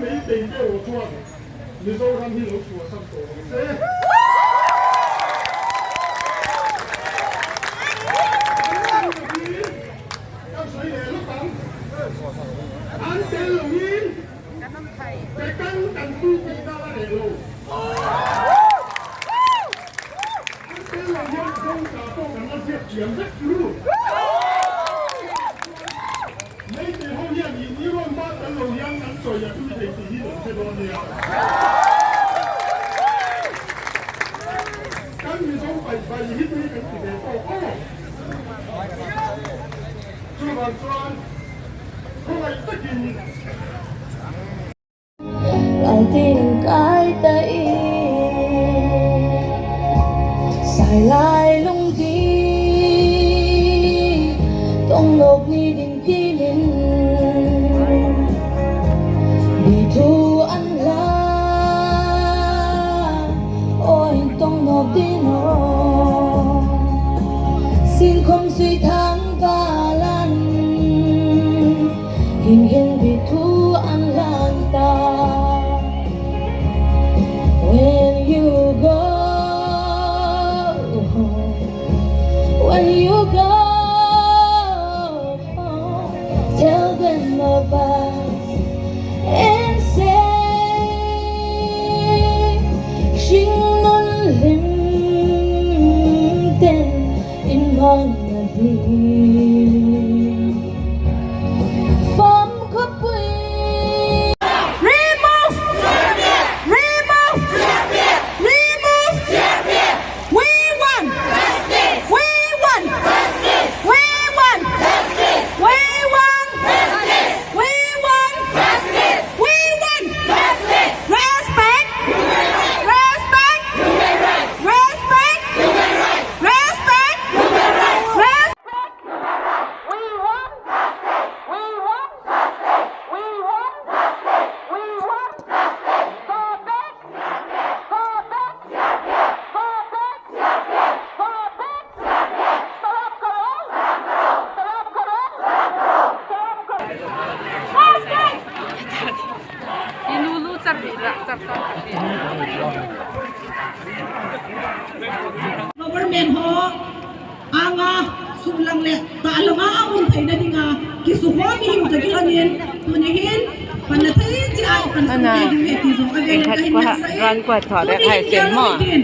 Meitei te erawh chuan Mizoram hi lo chhuahsan tawh rawh se. An tel lovin kan sawi leh lawk ang. An tel lovin Pekan kan tu pawh kha a reh lo. An tel lo hian Zosa pawh kan la ziak thiam vek chu. Meitei ho hian in i rawn bat an lo hian kan sawi a tui thei tih hi lo hre dawn nia. Kan Mizo paih bai hi tui kan ti ve tawk aw. Chuvang chuan khawngaih takin. When you go home, when you go home, tell them about and say, Hringnun hlim ten in hmang a hi. Fam khawpui. Remove! Remove! Remove! We want! We want! We want! We want! We want! We want! Respect! Respect! Respect! Respect! Respect! We want! We want! We want! We want! Go back! Go back! Go back! Go back! Stop karo! Stop karo! Stop karo! Government ho anga suhlang leh tah langa a awm theihna dinga kisuhaw mi him takin awmin tunihin pan la thei chi ai pan sum te ding he ti zawng a vel in ka hin nasa e tunihin Germany tin.